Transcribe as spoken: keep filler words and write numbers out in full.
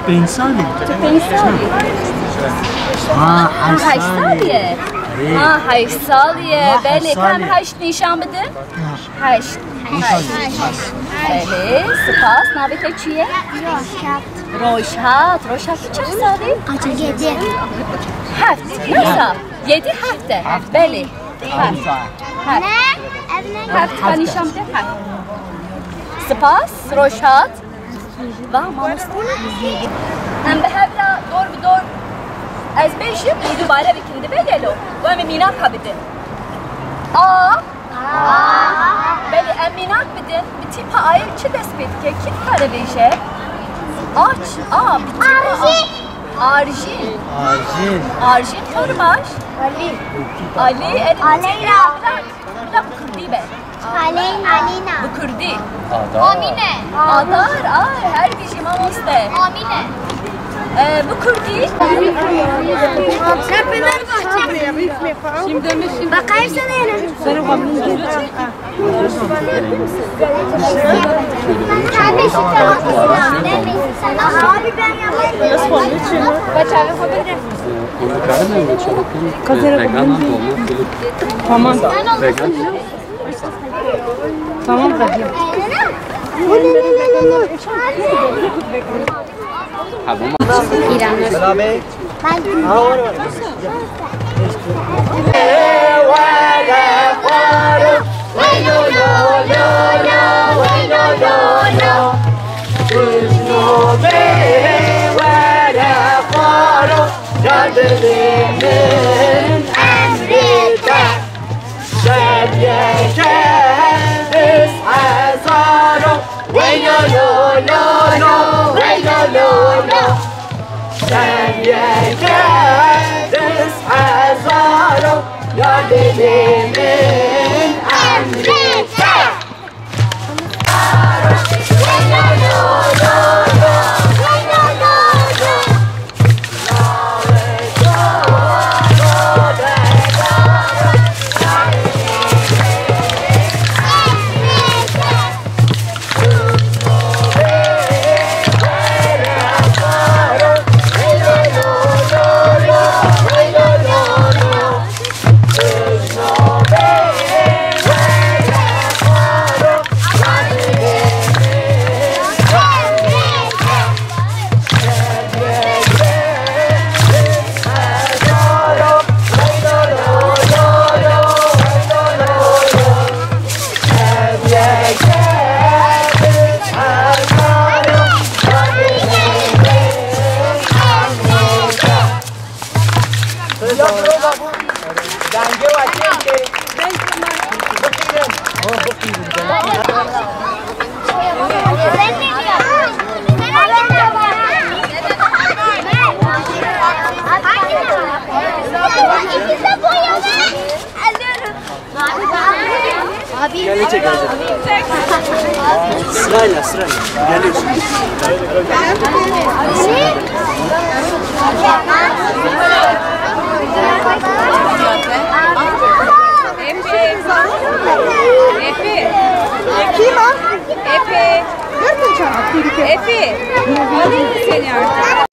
Pênc salî. Tu pênc salî. Ha, heşt salî. Heşt salî ye. Erê. Ha, heşt salî ye. Ha, belê, heşt salî. Ka em heşt nîşan bidin. Heşt. Heşt. Belê, spas. Navê te çi ye? Rojhat. Rojhat, tu çend salî? Yedi. Heft. Ne sal? Yedi, heft e. Belê. Heft. Heft. Ne? Ev ne? Heft. Ka nîşan bide, heft. Spas, Rojhat. Va mamoste. Em bi hev re dor bi dor, ez bêjim, û dubare bikin, dibe gelo? Û em ê mînaka bidin. A. A. Belê, em mînak bidin. Bi tîpa ayê çi dest pê dike? Kî dikare bêje? Aç. A. Bi tîpa A. Arjîn. Arjîn. Arjîn. Arjîn, xor baş. Alî. Alî, Alî. Aleyna. Bila bi kurdî be. Aleyna. Aleyna. Bi kurdî. Adar. Amîne. Adar, ay, her bijî mamoste. Amîne. Ee, bi kurdî. Sen Fenerbahçe. Şimdi mi şimdi? Bakayım sana yine. Abi ben yapayım. Kaç abi fotoğraf? Em dikarin em li çaxê veganan dolma Filîp. Tamam. Vegan. Tamam, vegan. Ha, bu ma- İranlı. Selamê. Ya dilê min emrê te. Şeviyeke bîst hezar o. Wey lo lo lo lo, wey lo lo lo. Şeviyeke bîst hezar o. Ya dilê min emrê te. Dengê we kêm tê. Bixîrin. Gelecek, gelecek. Sırayla, sırayla. Geliyorsun. Efe. Efe. Kim o? Efe. Efe. Alayım seni artık.